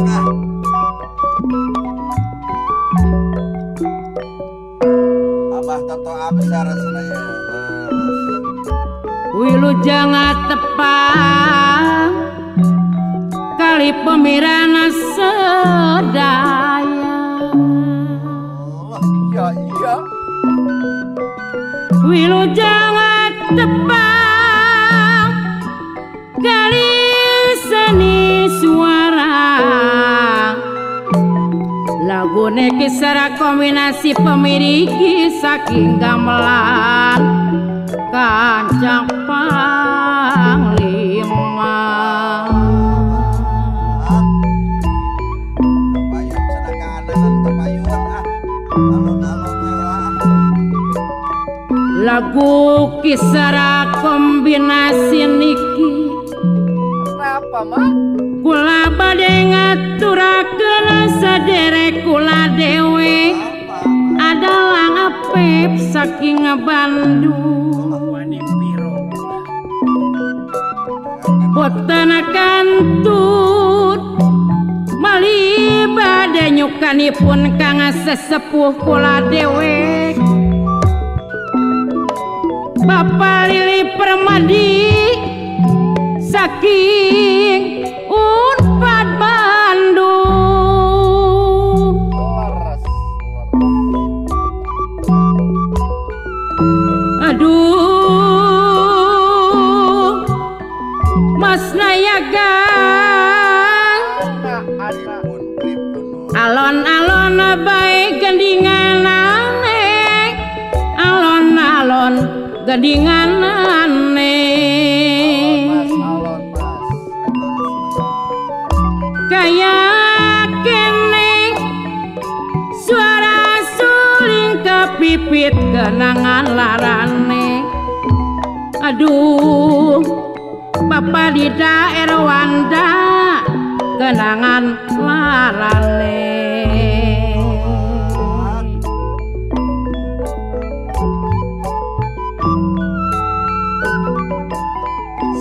ah. Abah Toto Absar senaya. Wilujeng tepang kali pemirana sedaya. Iya iya. Wilujeng tepang kali seni suara. Lagune kisara kombinasi pemiriki saking gamelan kancang panglima. Lagu kisara kombinasi niki kenapa mak? Kula bade ngaturakeun saderek kula dewe adalah Apep saking Bandung. Boten kantut mali bade nyukanipun kang sesepuh kula dewek Bapak Lili Permadi saking Unpad Bandung. Aduh Mas Nayaga alon-alon bae gendinganane, alon-alon gendinganane. Kaya kene suara suling kepipit kenangan larane. Aduh Bapak di daerah Wanda kenangan larane.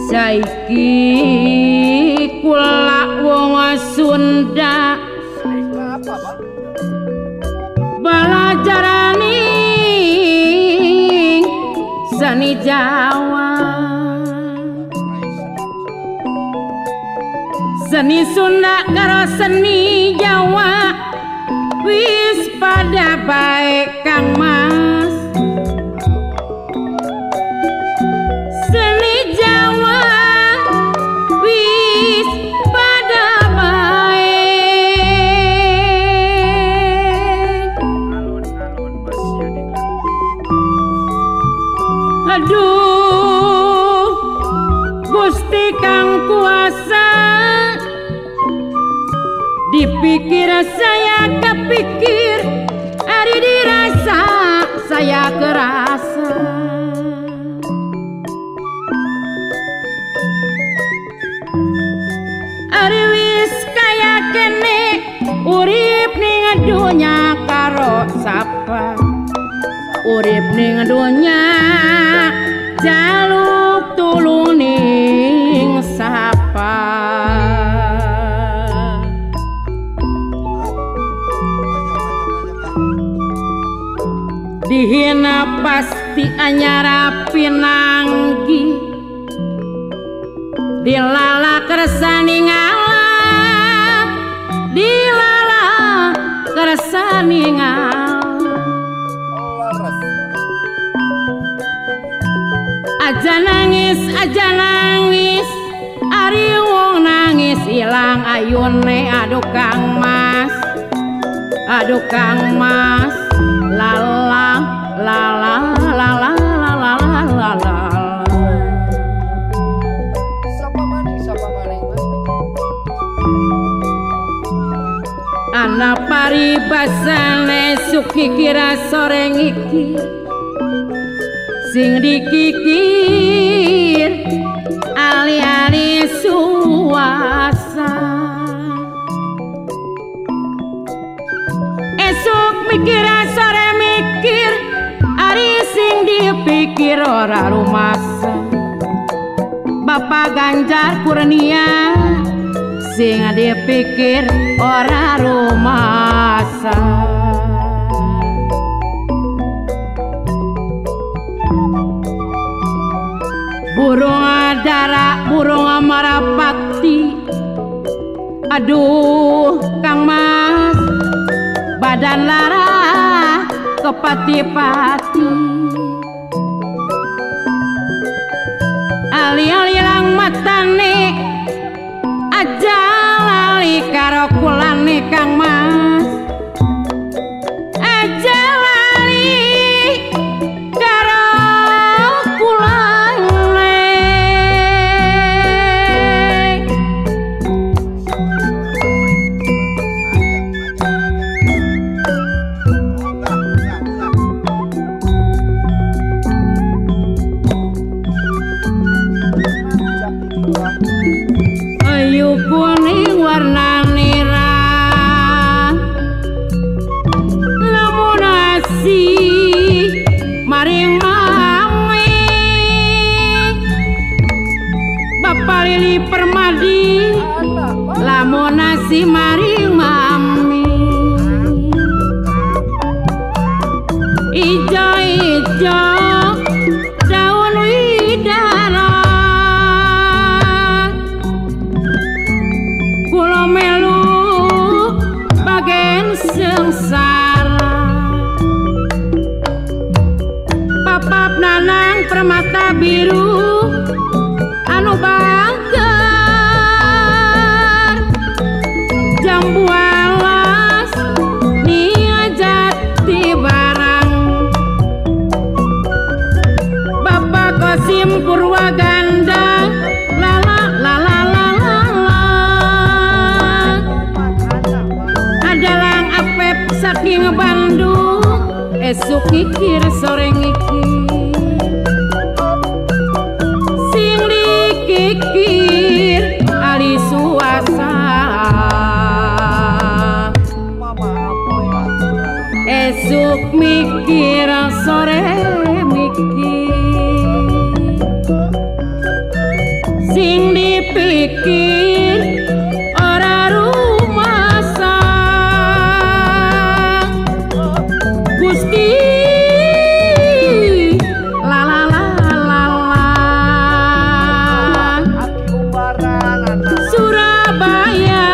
Saiki kula wong Sunda belajarane seni Jawa, seni Sunda karo seni Jawa wis pada bae Kang Mas. Seni Jawa wis pada bae. Aduh Gusti kang kuasa, dipikir saya kepikir, ari dirasa saya kerasa. Ari wis kaya kene urip ning donya karo sapa, urip ning donya jaluk tulung ning sapa. Dihina pasti anyara pinanggi, dilala kersani ngalah, dilala kersani ngalah. Aja nangis, aja nangis, ari wong nangis ilang ayune. Aduh Kang Mas, aduh Kang Mas, lala lala lala lala lala. Sapa maning, sapa maning Mas? Ana paribasane suki kira sore iki sing dikikir ali-ali suasa. Esuk mikir sore mikir, ari sing dipikir ora rumasa. Bapak Ganjar Kurnia Sing dipikir ora rumasa. Burung dara, burung marapati, aduh Kang Mas, badan lara kepati-pati. Ali-ali lang matane, aja lali karo kulane Kang Mas, aja lali karo kulane. Ayu kuning warna merah, lamun asih maring mami. Bapak Lili Permadi, lamun asih maring mami. Ijo-ijo daun widara, kula melu bagen sengsara. Papap nanang permata biru anu bangker, jambu alas nia jati barang. Bapak Kosim Purwaganda, lala lala lala la. Adalang Apep saking Bandung, esuk ngikir sore ngikir. Sing dikikir ali suasa, esuk mikir sore mikir. Sing dipikir ora rumasa, Gusti la la la la la. Surabaya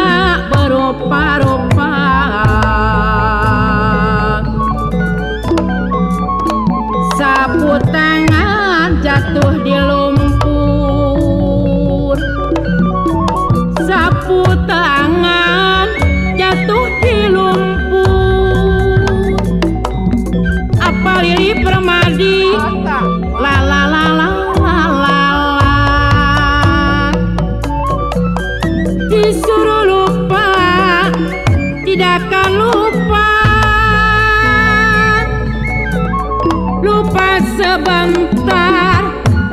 berupa-rupa, sapu tangan jatuh di lumpur, sapu tangan jatuh di lumpur. Apa Lili Permadi, la la la la la la. Disuruh lupa tidak akan lupa, lupa sebentar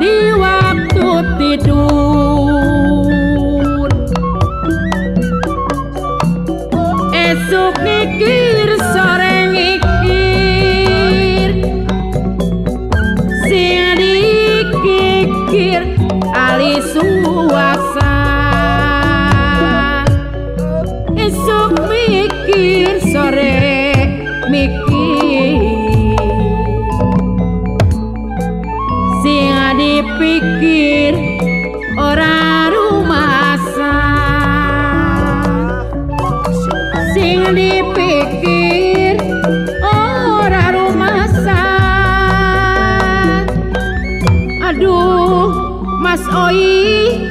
di waktu tidur. Esuk mikir sore mikir, sing dikikir ali suasa. Esuk mikir sore mikir, sing dipikir ora rumasa. Sing dipikir ora rumasa. Aduh Mas Oi,